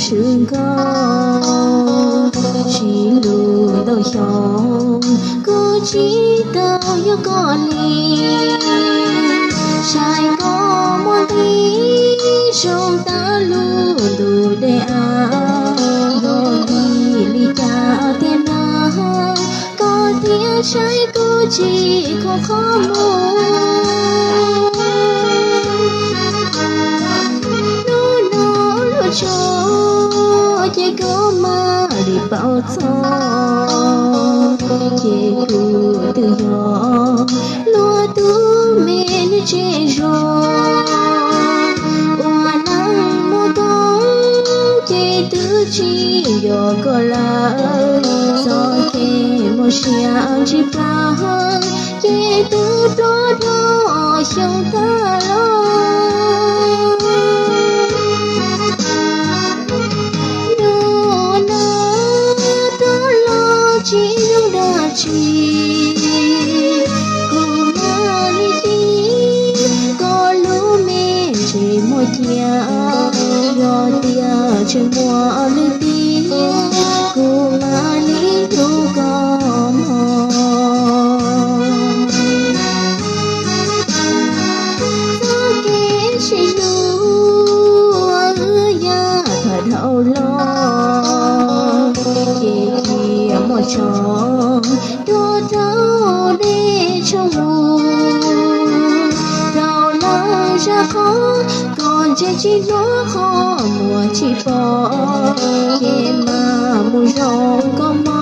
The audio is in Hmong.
tswv nkauj, tsis lug ntau xyoo kuv tsis tau yuav koj li. Saib koj muaj nqis zoo tag lub ntuj dej av, yog vim li cas tiag na, koj thiaj saib kuv tsis khoom qhov muag. Hnub no luag tso ces koj mam li paub txog, ces kuv twb yog luag tus me neeg tseem zoo. Ua neej muaj koob ces twb tsis yog koj lawm, txoj kev muaj sia tsis plam, ces twb pluag dhau xyoo tag los. Hnub no tuaj los tsis zoo dab tsi, kuv mam li cia koj lub me ntsis muag cia. Yog tias tseem muaj lwm tiam, kuv mam li hlub koj mog. Txoj kev sib hlub wb yam tham dhau los, ces cia muaj tso tuaj rau dej tshoob mus, rau lawm zaj qhov koj ntse tsis hnov qhov muag tsis pom, ces mam mus zoo koj mog.